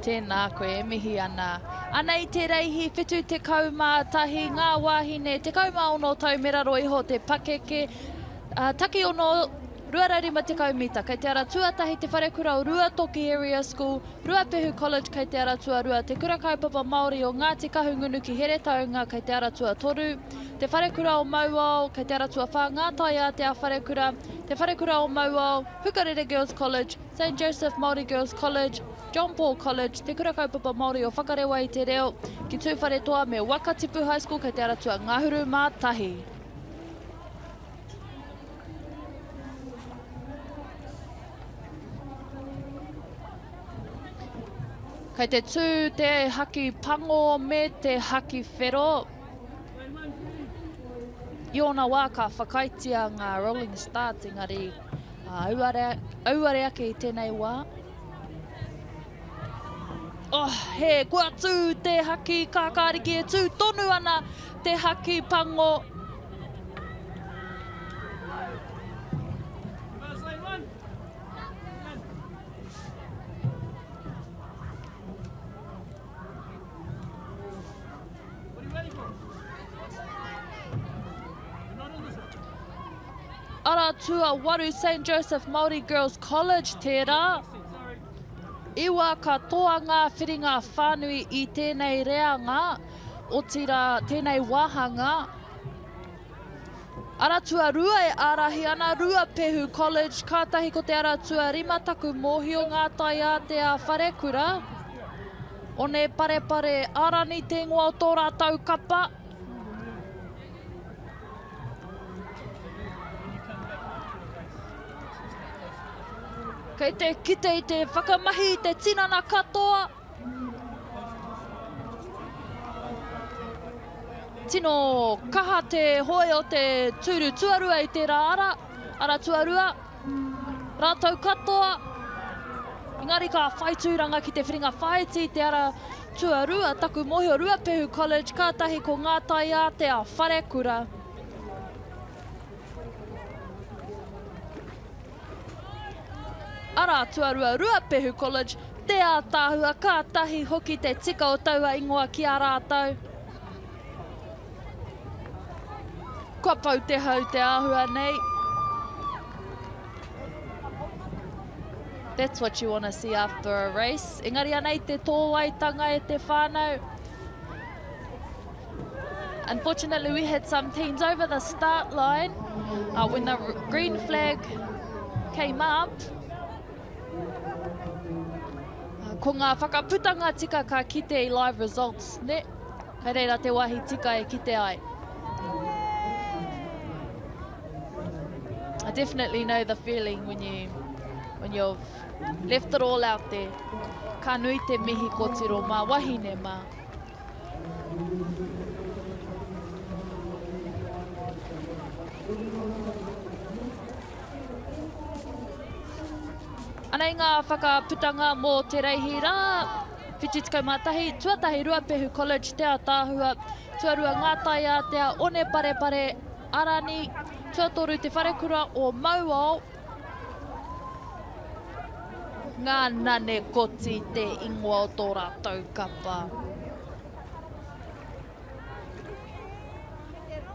Tēnā koe, e mihi ana. Anei te reihi 71 ngā wāhine 16 tau me raro iho te pakeke, takiono 250 mita. Kei te ara tuatahi te wharekura o Ruatoki Area School, Ruapehu College kei te ara tuarua, Te Kura Kaupapa Māori o Ngāti Kahungunu ki Heretaunga kei te ara tuatoru, Te Wharekura o Mauao kei te ara tuawhā, Ngā Taiātea Wharekura, Te Wharekura o Mauao, Hukarere Girls College, St Joseph Māori Girls College, John Paul College, Te Kura Kaupapa Māori o Whakarewa i te Reo, ki Tūwharetoa me Wakatipu High School kei Te Aratua Ngahuru mā Tahi. Kei te tū te haki pango me te haki whero. I ōna wā ka whakaaetia ngā rolling starts engari auare, auare ake i tēnei wā. Oh, he, kua tū te haki kākāriki e tū tonu ana te haki pango. Ara tuawaru St Joseph Māori Girls College tērā. Iwa katoa ngā whiringa whānui i tēnei reanga, otirā tēnei wāhanga. Ara tuarua e ārahi ana, Ruapehu College, kātahi ko te ara tuarima taku mōhio ngā taiātea wharekura. One parepare Arani te ingoa o tō rātou kapa. Kei te kite i te whakamahi i te tinana katoa. Tino kaha te hoe o te tūru tuarua i tērā ara, ara tuarua. Rātou katoa, engari ka whai tūranga ki te whiringa whāiti i te ara tuarua, taku mōhio Ruapehu College, kātahi ko Ngā Taiātea Wharekura. Arā tuarua Ruapehu College, te ātaahua, kātahi hoki te tika o taua ingoa ki a rātou. Kua pau te hau te āhua nei. That's what you wanna see after a race. Engari anei te tōwaitanga e te whānau. Unfortunately, we had some teams over the start line uh, when the green flag came up. Uh, ko ngā whakaputanga tika ka kite i live results, ne? Kei reira te wāhi tika e kite ai. I definitely know the feeling when you when you've left it all out there. Ka nui te mihi kōtiro mā, wahine mā. Anei ngā whakaputanga mō te reihi rā. 71, tuatahi Ruapehu College, Te Ataahua, tuarua Ngā Taiātea, Oneparepare, Arani, tuatoru Te Wharekura o Mauao, Ngā Nane Koti te ingoa o tō rātou kapa.